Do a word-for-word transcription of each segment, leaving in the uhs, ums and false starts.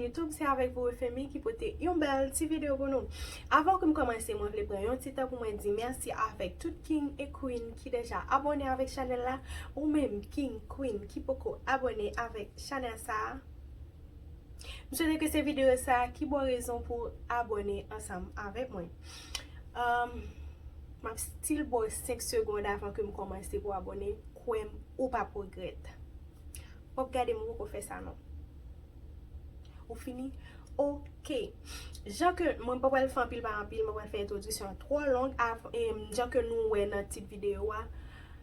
YouTube, se avèk vou Femi ki pote yon bèl ti videyo pou nou. Avan ke m kòmanse, mwen vle pran yon ti tan pou mwen di mèsi avèk tout king e queen ki deja abòne avèk chanèl la. Ou menm king, queen ki poko abòne avèk chanèl sa a, m swete ke se videyo sa a ki ba w rezon pou abòne ansanm avèk mwen. Um, m ap still ba w senk segonn avan ke m kòmanse pou abòne. Kwè m, ou p ap regrèt. W ap gade m, ou poko fè sa non. Ou fini? Ok. Jan ke mwen pa pral fè anpil pa anpil, mwen pral fè entwodiksyon an twò long. Av- em, jan ke nou wè nan tit videyo a,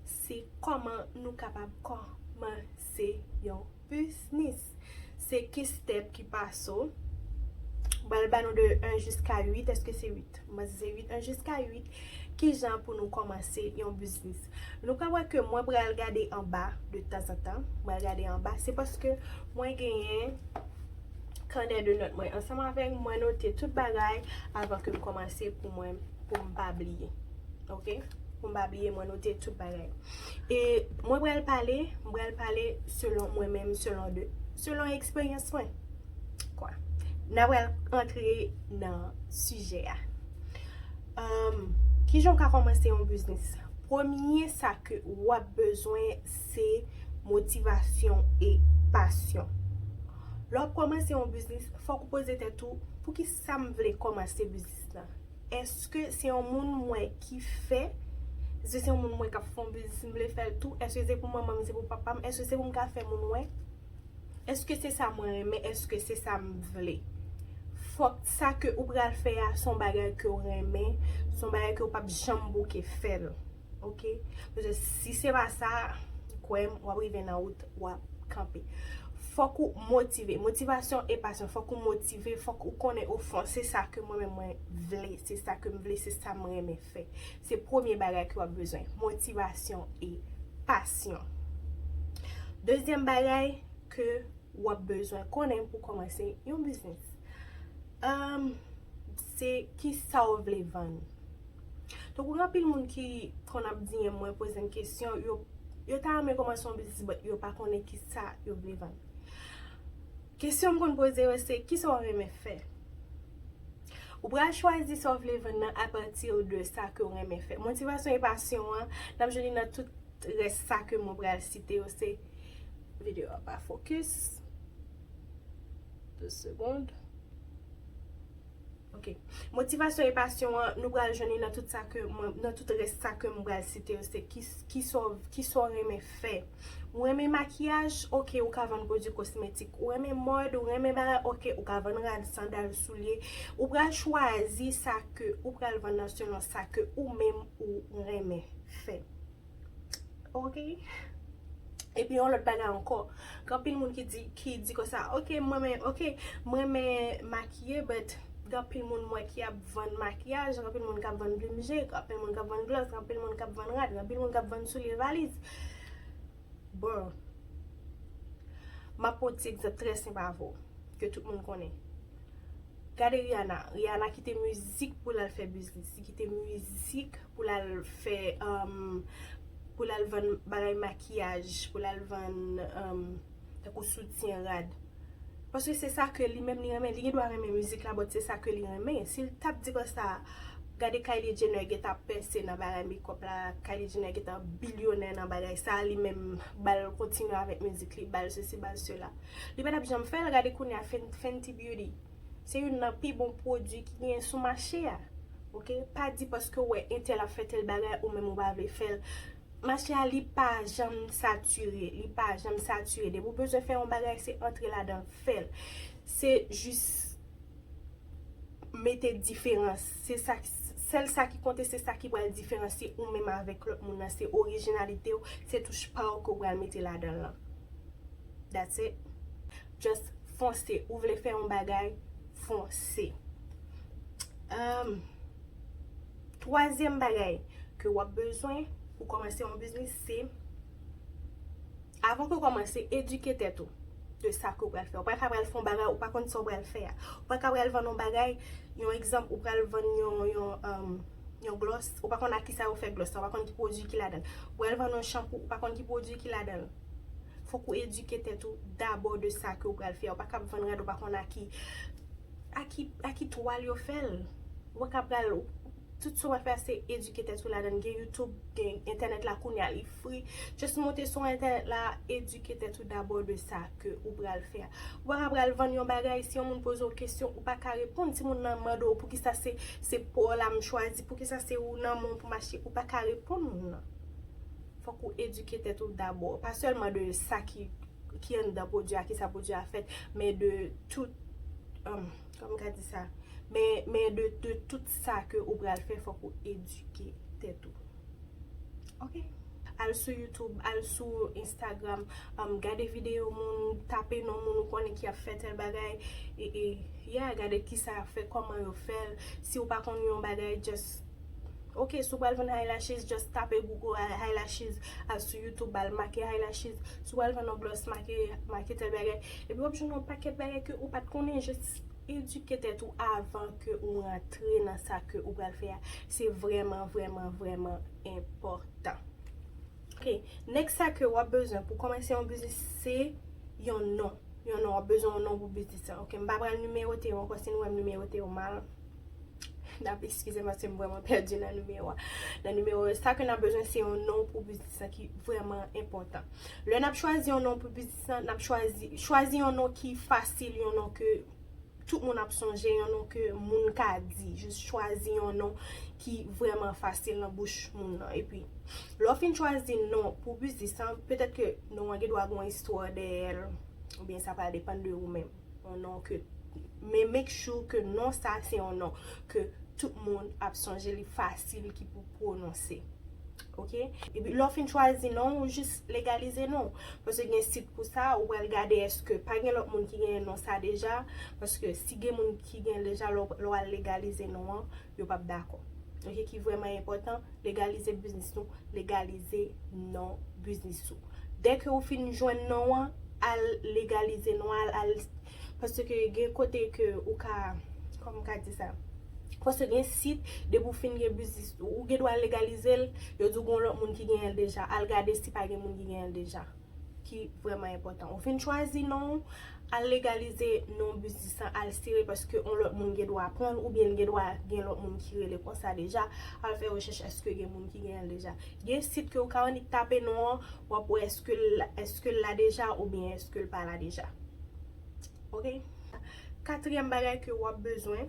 se kòman nou kapab kòmanse yon biznis. Se ki step ki pase w. Mwen pral ba nou de en jiska uit. Èske se uit? Mwen se uit, en jiska uit. Ki jan pou nou kòmanse yon biznis? Nou ka wè ke mwen pral gade anba de tanzantan. Mwen pral gade anba. Se paske mwen genyen kanè de nòt mwen ansanm avè m. Mwen note tout bagay avan ke m kòmanse pou mwen, pou m pa bliye. Ok? Pou m pa bliye, mwen note tout bagay. E mwen pral pale, mwen pral pale selon mwen menm, selon de, selon eksperyans mwen. Kwa. N a pral antre nan sijè a. Um, kijan w ka kòmanse yon biznis? Premye sa ke w ap bezwen, se motivasyon e pasyon. Lè w ap kòmanse yon biznis, fòk ou poze tèt ou, "Poukisa m vle kòmanse biznis la? Èske se yon moun mwen ki fè? Èske se yon moun mwen k ap fè yon biznis, m vle fè l tou? Èske se pou manman m, se pou papa m? Èske se pou m ka fè moun wè? Èske se sa mwen renmen? Èske se sa m vle?" Fòk sa ke ou pral fè a, se yon bagay ke w renmen, se yon bagay ke w p ap janm bouke fè l. Ok? Paske si se pa sa, kwè m, w ap rive nan wout, w ap kanpe. Fòk ou motive. Motivasyon e pasyon. Fòk ou motive, fòk ou konnen ofon, se sa ke mwen menm mwen vle, se sa ke m vle, se sa m renmen fè. Se premye bagay ke w ap bezwen. Motivasyon e pasyon. Dezyèm bagay ke w ap bezwen konnen pou kòmanse yon biznis. Um, se ki sa w vle vann. Donk, gen anpil moun ki konn ap D M mwen, poze m kesyon, yo, yo ta renmen kòmanse yon biznis, but yo pa konnen ki sa yo vle vann. Kesyon m konn poze yo se, "Ki sa w renmen fè?" Ou pral chwazi sa w vle vann nan apati de sa ke w renmen fè. Motivasyon e pasyon an, n ap jwenn li nan tout rès sa ke mwen pral site yo, se videyo a pa fokis. De segonn. Ok. Motivasyon e pasyon an, nou pral jwenn li nan tout sa ke mwen, nan tout rès sa ke mwen pral site yo, se ki, ki sa w, ki sa w renmen fè. Ou renmen makiyaj? Ok, ou ka vann pwodui kosmetik. Ou renmen mòd? Ou renmen bagay? Ok, ou ka vann rad, sandal, soulye. Ou pral chwazi sa ke ou pral vann nan selon sa ke ou menm ou renmen fè. Ok? Epi yon lòt bagay ankò, gen anpil moun ki di, ki di konsa, "Ok, mwen men, ok, mwen men makiye, but gen anpil moun mwen ki ap vann makiyaj, gen anpil moun k ap vann plim je, gen anpil moun k ap vann glòs, gen anpil moun k ap vann rad, gen anpil moun k ap vann soulye valiz." Bon, m ap pran ti egzanp trè senp avè w, ke tout moun konnen. Gade Rihanna. Rihanna kite mizik pou l al fè biznis. Li kite mizik pou l al fè, um, pou l al vann bagay makiyaj, pou l al vann, um, tankou soutyen, rad. Paske se sa ke li menm li renmen. Li gen dwa renmen mizik la, but se sa ke li renmen. Si l t ap di konsa, gade Kylie Jenner gentan ap pèse nan bagay makeup la, Kylie Jenner gentan bilyonè nan bagay sa, li menm ba l kontinye avèk mizik li, ba l sesi, ba l sela. Li pa t ap janm fè l, gade kounye a Fen-, Fenty Beauty. Se youn nan pi bon pwodui ki genyen sou mache a. Ok? Pa di paske w wè entèl ap fè tèl bagay, ou menm ou pa vle fè l. Mache a, li pa janm satire, li pa janm satire. Depi w bezwen fè yon bagay, se antre ladan l, fè l. Se jis mete diferans. Se sa, sèl sa ki konte, se sa ki pral diferansye ou menm avèk lòt moun nan. Se orijinalite w, se touch pa w ke w pral mete ladan l lan. That's it. Just fonse. Ou vle fè yon bagay, fonse. Um, twazyèm bagay ke w ap bezwen pou kòmanse yon biznis, se avan ke w kòmanse, edike tèt ou de sa ke w pral fè. Ou pa ka pral fè yon bagay, ou pa konn sa w pral fè a. Ou pa ka pral vann yon bagay, yon egzanp, ou pral vann yon, yon, um, yon glòs, ou pa konn ak kisa yo fè glòs la, ou pa konn ki pwodui ki ladan l. Ou pral vann yon chanpou, ou pa konn ki pwodui ki ladan l. Fòk ou edike tèt ou dabò de sa ke ou pral fè. Ou pa kab vann rad, ou pa konn a ki, a ki, a ki twal yo fè l. Ou pa kab pral, tout sa w pral fè se edike tèt ou ladan. Gen YouTube, gen entènèt la kounye a, li free. Just monte sou entènèt la, edike tèt ou dabò de sa ke ou pral fè. Ou pa kab pral vann yon bagay, si yon moun poze w kesyon, ou pa ka reponn. Si moun nan mande w poukisa se, se pa w la m chwazi, poukisa se ou nan men w pou m achte, ou pa ka reponn moun nan. Fòk ou edike tèt ou dabò. Pa sèlman de sa ki, ki anndan pwodui a, ki sa pwodui a fèt, men de tout, um, kòman m ka di sa? Men, men de, de tout sa ke ou pral fè, fòk ou edike tèt ou. Ok? Al sou YouTube, al sou Instagram, um, gade videyo moun, tape non moun ou konnen ki ap fè tèl bagay, e, e, yeah, gade kisa y ap fè, kòman yo fè l. Si ou pa konn yon bagay, just Ok, si w pral vann eyelashes, just tape Google eyelashes, al sou YouTube, al make eyelashes. Si w pral vann yon gloss, make, make tèl bagay. Epi w ap jwenn yon pakèt bagay ke ou pa t konnen, just edike tèt ou avan ke ou rantre nan sa ke ou pral fè a. Se vrèman, vrèman, vrèman enpòtan. Ok, next sa ke w ap bezwen pou kòmanse yon biznis, se yon non. Yon non, w ap bezwen yon non pou biznis lan. Ok, m pa pral nimewote yo ankò, si nou wè m nimewote yo mal. N ap eskize m paske m vrèman pèdi nan nimewo a. Nan nimewo yo, sa ke n ap bezwen se yon non pou biznis lan ki vrèman enpòtan. Lè n ap chwazi yon non pou biznis lan, n ap chwazi, chwazi yon non ki fasil, yon non ke tout moun ap sonje, yon non ke moun ka di. Jis chwazi yon non ki vrèman fasil nan bouch moun nan. Epi, lè w fin chwazi non pou biznis lan, petèt ke non an gen dwa gen yon istwa dèyè l, oubyen sa pral depann de ou menm. Yon non ke, men make sure ke non sa se yon non ke tout moun ap sonje, li fasil ki pou pwononse. Ok? Epi lè w fin chwazi non, ou jis legalize non. Paske gen sit pou sa, ou pral gade èske pa gen lòt moun ki genyen non sa deja. Paske si gen moun ki genyen l deja, lè w, lè w al legalize non an, yo p ap dakò. Ok, ki vrèman enpòtan, legalize biznis nou, legalize non biznis ou. Dèke ou fin jwenn non an, al legalize non an, al, al, paske gen kote ke ou ka, kòman m ka di sa? Paske gen sit, depi w fin gen biznis, ou gen dwa legalize l, yo di w gen lòt moun ki genyen l deja. Al gade si pa gen moun ki genyen l deja. Ki vrèman enpòtan. Ou fin chwazi non, al legalize non biznis lan, al sere paske yon lòt moun gen dwa pran l, oubyen l gen dwa gen lòt moun ki rele konsa deja. Al fè rechèch èske gen moun ki genyen l deja. Gen sit ke ou ka annik tape non an, w ap wè èske l, èske l la deja oubyen èske l pa la deja. Ok? Katriyèm bagay ke w ap bezwen,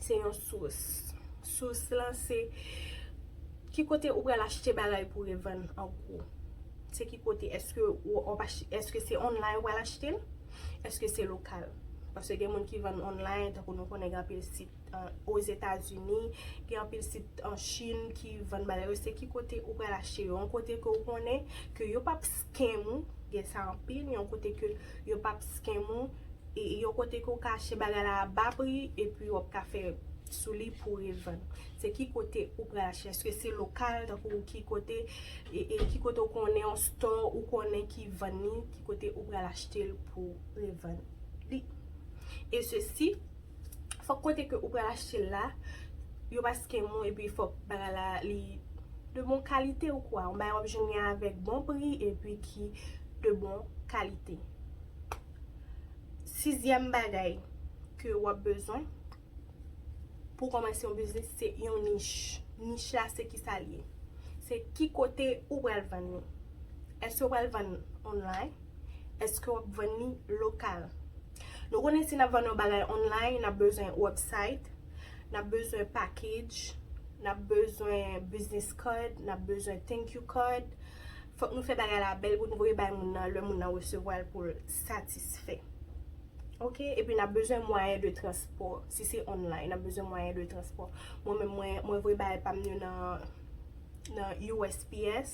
se yon sous. Sous lan se ki kote ou pral achte bagay pou revann an gwo. Se ki kote, èske ou, ou ap achte, èske se online ou pral achte l? Èske se lokal? Paske gen moun ki vann online, tankou nou konnen gen anpil sit Ozetazini, gen anpil sit an Chin ki vann bagay yo. Se ki kote ou pral achte yo? Yon kote ke ou konnen ke yo p ap scam ou, gen sa anpil, yon kote ke yo p ap scam ou, e yon kote ke ou ka achte bagay la a ba pri, epi w ap ka fè sou li pou revann. Se ki kote ou pral achte? Èske se lokal, tankou ki kote, e, e ki kote ou konnen yon store ou konnen ki vann li, ki kote ou pral achte l pou revann li? E sesi, fòk kote ke ou pral achte l la, yo pa scam ou, epi fòk bagay la li de bon kalite ou kwa. Yon bagay w ap jwenn li avèk bon pri, epi ki de bon kalite. Sizyèm bagay ke w ap bezwen pou w kòmanse yon biznis, se yon nich. Nich la, se ki sa l ye? Se ki kote ou pral vann li? Èske w pral vann online? Èske w ap vann li lokal? Nou konnen si n ap vann yon bagay online, n ap bezwen website, n ap bezwen package, n ap bezwen business card, n ap bezwen thank you card. Fòk nou fè bagay la bèl pou nou voye bay moun nan, lè moun nan resevwa l pou l satisfè. Ok? Epi n ap bezwen mwayen de transpò. Si se online, n ap bezwen mwayen de transpò. Mwen menm, mwen, mwen voye bagay pa m yo nan, nan U S P S.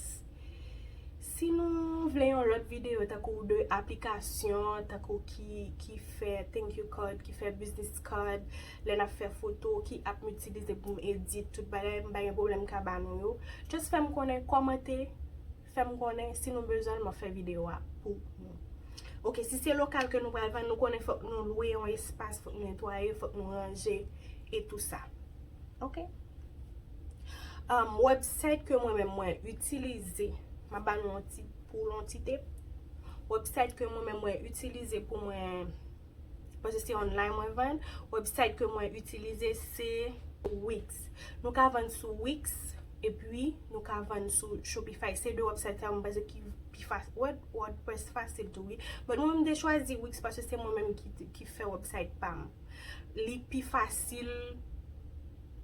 Si nou vle yon lòt videyo, tankou de aplikasyon, tankou ki, ki fè thank you card, ki fè business card, lè n ap fè foto, ki app m itilize pou m edit tout bagay, m pa gen pwoblèm, m ka ba nou yo. Just fè m konnen, kòmante, fè m konnen, si nou bezwen l, m ap fè videyo a pou nou. Ok, si se lokal ke nou pral vann, nou konnen fòk nou lwe yon espas, fòk nou netwaye, fòk nou ranje e tou sa. Ok? Um, website ke mwen menm mwen itilize, m ap ba nou yon ti, pou yon ti tip. Website ke mwen menm mwen itilize pou mwen, paske se online mwen vann, website ke mwen itilize se Wix. Nou ka vann sou Wix epi nou ka vann sou Shopify. Se de website sa mwen panse ki pi fasil. WordPress fasil tou wi. But mwen menm m te chwazi Wix paske se mwen menm ki, ki fè website pa m. Li pi fasil.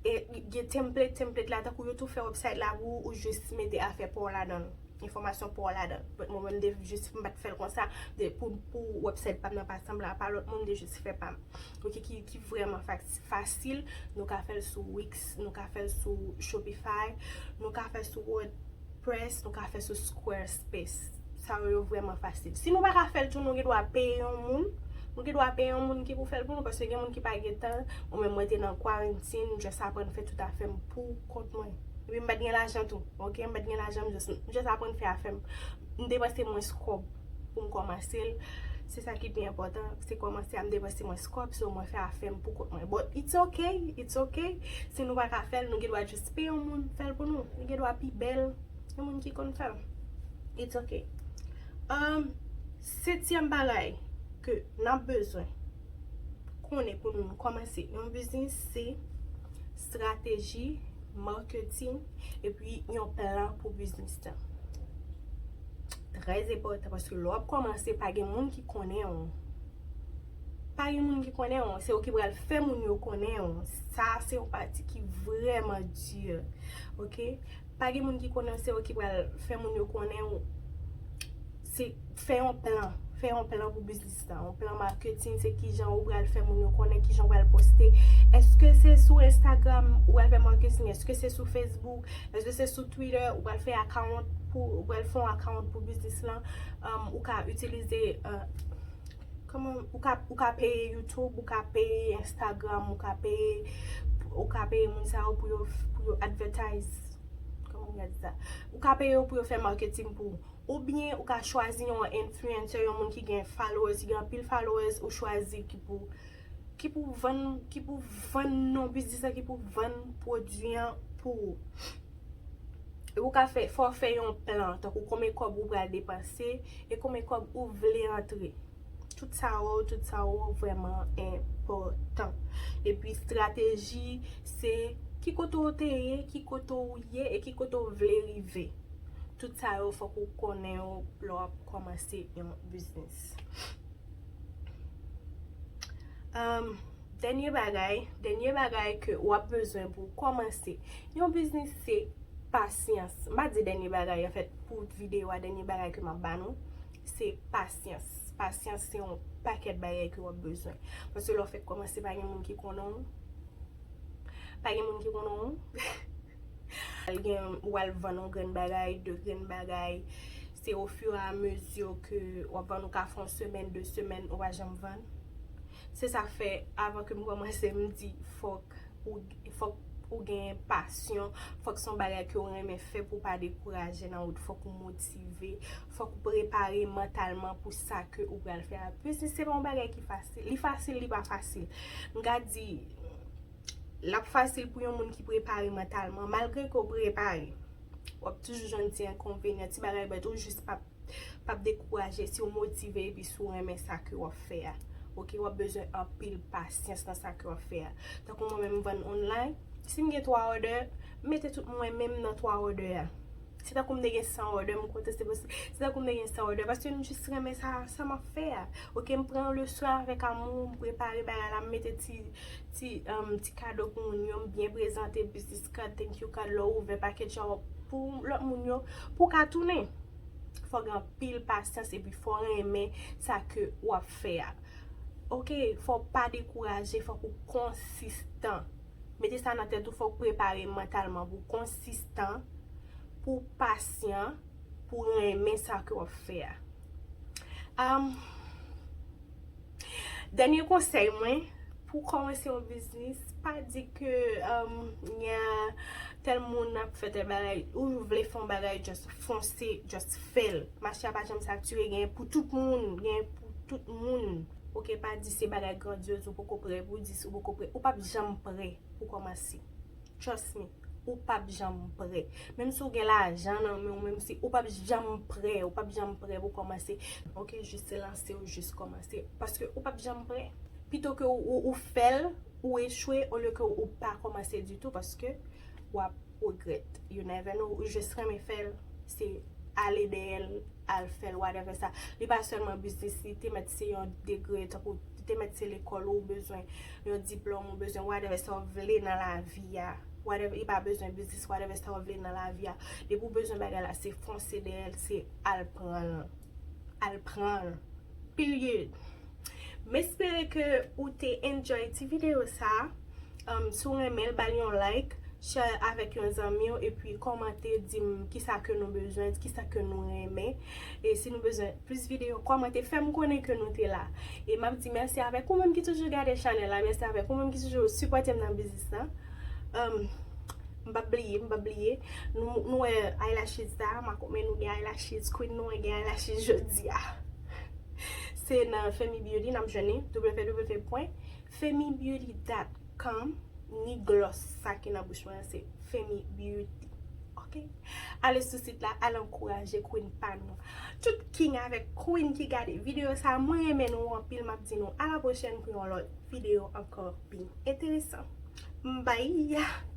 E gen template, template la, tankou yo tou fè website la pou ou, ou jis mete afè pa w ladan l, enfòmasyon pa w ladan l. But mwen menm m te jis m pa t fè l konsa, de, pou, pou website pa m nan pa sanble a pa lòt moun, m te jis fè pa m. Ok, ki, ki vrèman fasil. Nou ka fè l sou Wix, nou ka fè l sou Shopify, nou ka fè l sou WordPress, nou ka fè l sou Squarespace. Sa yo, yo vrèman fasil. Si nou pa ka fè l tou, nou gen dwa peye yon moun. Nou gen dwa peye yon moun ki pou fè l pou nou, paske gen moun ki pa gen tan. Mwen menm, mwen te nan kwarantin, m just aprann fè tout afè m pou kont mwen. Epi m pa t gen lajan tou, ok? M pa t gen lajan, m just, m just aprann fè afè m. M depanse mwens kòb pou m kòmanse l. Se sa ki pi enpòtan, se kòmanse a, m depanse mwens kòb, so mwen fè afè m pou kont mwen. But it's ok, it's ok. Si nou pa ka fè l, nou gen dwa just peye yon moun fè l pou nou. Li gen dwa pi bèl, yon moun ki konn fè l. It's ok. Um, setyèm bagay ke n ap bezwen konnen pou nou kòmanse yon biznis, se strateji, marketing, epi yon plan pou biznis lan. Trè enpòtan, paske lè w ap kòmanse, pa gen moun ki konnen w. Pa gen moun ki konnen w. Se ou ki pral fè moun yo konnen w. Sa, se yon pati ki vrèman di. Ok? Pa gen moun ki konnen w, se ou ki pral fè moun yo konnen w. Se fè yon plan. Fè yon plan pou biznis lan. Yon plan marketing, se kijan ou pral fè moun yo konnen, kijan ou pral poste. Èske se sou Instagram ou pral fè marketing? Èske se sou Facebook? Èske se sou Twitter ou pral fè account pou, ou pral fè yon account pou biznis lan? Um, ou ka itilize, uh, kòman, ou ka, ou ka peye YouTube, ou ka peye Instagram, ou ka peye, ou ka peye moun sa yo pou yo, pou yo advertise. Kòman m ka di sa? Ou ka peye yo pou yo fè marketing pou ou. Oubyen ou ka chwazi yon influencer, yon moun ki gen followers, ki gen anpil followers, ou chwazi ki pou, ki pou vann, ki pou vann non biznis lan, ki pou vann pwodui an pou ou. E ou ka fè, fò w fè yon plan, tankou konbyen kòb ou pral depanse e konbyen kòb ou vle antre. Tout sa yo, tout sa yo vrèman enpòtan. Epi strateji, se ki kote w te ye, ki kote w ye e ki kote w vle rive. Tout sa yo fòk ou konnen yo lè w ap kòmanse yon biznis. Um, dènye bagay, dènye bagay ke w ap bezwen pou w kòmanse yon biznis se pasyans. M pa di dènye bagay, anfèt, pou videyo a, dènye bagay ke m ap ba nou, se pasyans. Pasyans se yon pakèt bagay ke w ap bezwen. Paske lè w fèk kòmanse, pa gen moun ki konnen w. Pa gen moun ki konnen w. Al gen, ou al vann yon grenn bagay, de grenn bagay. Se au fur et à mesure ke w ap vann, ou ka fè yon semèn, de semèn, ou pa janm vann. Se sa k fè, avan ke m kòmanse, m di fòk ou, fòk ou gen pasyon, fòk se yon bagay ke w renmen fè pou w pa dekouraje nan wout, fòk ou motive, fòk ou prepare mantalman pou sa ke ou pral fè a. Biznis se pa yon bagay ki fasil. Li fasil, li pa fasil. M ka di, l ap fasil pou yon moun ki prepare mantalman, malgre ke w prepare. W ap toujou jwenn ti enkonvenyan, ti bagay bèt, ou jis p ap, p ap dekouraje si w motive epi si w renmen sa ke w ap fè a. Ok, w ap bezwen anpil pasyans nan sa ke w ap fè a. Tankou mwen menm, m vann online, si m gen twa òdè, m mete tout mwen menm nan twa òdè a. Se tankou m te gen san òdè, m konte se posib. Se tankou m te gen san òdè, paske m jis renmen sa, sa m ap fè a. Ok, m pran leson avèk amou, m prepare bagay la, m mete ti, ti, um, ti kado pou moun yo, m byen prezante business card, thank you card, lè w ouvè package la pou lòt moun yo, pou w ka tounen. Fò w gen anpil pasyans epi fò w renmen sa ke w ap fè a. Ok, fò w pa dekouraje, fòk ou konsistan. Mete sa nan tèt ou, fòk ou prepare mantalman pou w konsistan, pou w pasyan, pou w renmen sa ke w ap fè a. Um, dènye konsèy mwen, pou w kòmanse yon biznis, pa di ke, um, nya, tèl moun ap fè tèl bagay, ou vle fè yon bagay, just fonse, just fè l. Mache a pa janm satire, gen pou tout moun, gen pou tout moun. Ok, pa di se bagay grandyoz, ou poko prè pou di sa, ou poko prè, ou p ap janm prè pou kòmanse. Trust me, ou p ap janm prè. Menm si w gen lajan nan men w, menm si ou p ap janm prè, ou p ap janm prè pou kòmanse. Ok, jis lanse w, jis kòmanse. Paske ou p ap janm prè. Pito ke ou, ou, ou fè l, ou echwe, olye ke ou pa kòmanse ditou, paske w ap regrèt. You never know, ou jis renmen fè l, se ale dèyè l, al fè l, whatever sa. Li pa sèlman biznis, li te mèt se yon degre, tankou li te mèt se lekòl ou bezwen, yon diplòm ou bezwen, whatever sa w vle nan lavi a. Whatever, li pa bezwen biznis, whatever sa w vle nan lavi a. Depi w bezwen bagay la, se fonse dèyè l, se al pran l. Al pran l. Period. M espere ke ou te enjoy ti videyo sa. Um, si w renmen l, ba l yon like, share avèk yon zanmi w, epi kòmante, di m kisa ke nou bezwen, kisa ke nou renmen. E si nou bezwen plis videyo, kòmante, fè m konnen ke nou te la. E m ap di mèsi avèk ou menm ki toujou gade chanèl la, mèsi avèk ou menm ki toujou sipòte m nan biznis lan. Um, m p ap bliye, m p ap bliye. Nou, nou wè eyelashes sa, m a konbyen nou gen eyelashes, queen nou gen eyelashes jodi a. Se nan Femi Beauty n ap jwenn li, www point femi beauty dot com, ni gloss sa ki nan bouch mwen an, se Femi Beauty. Ok? Ale sou sit la, al ankouraje queen pa nou. Tout king avèk queen ki gade videyo sa, mwen renmen nou anpil, m ap di nou a la pwochèn pou yon lòt videyo ankò pi enteresan. Bye!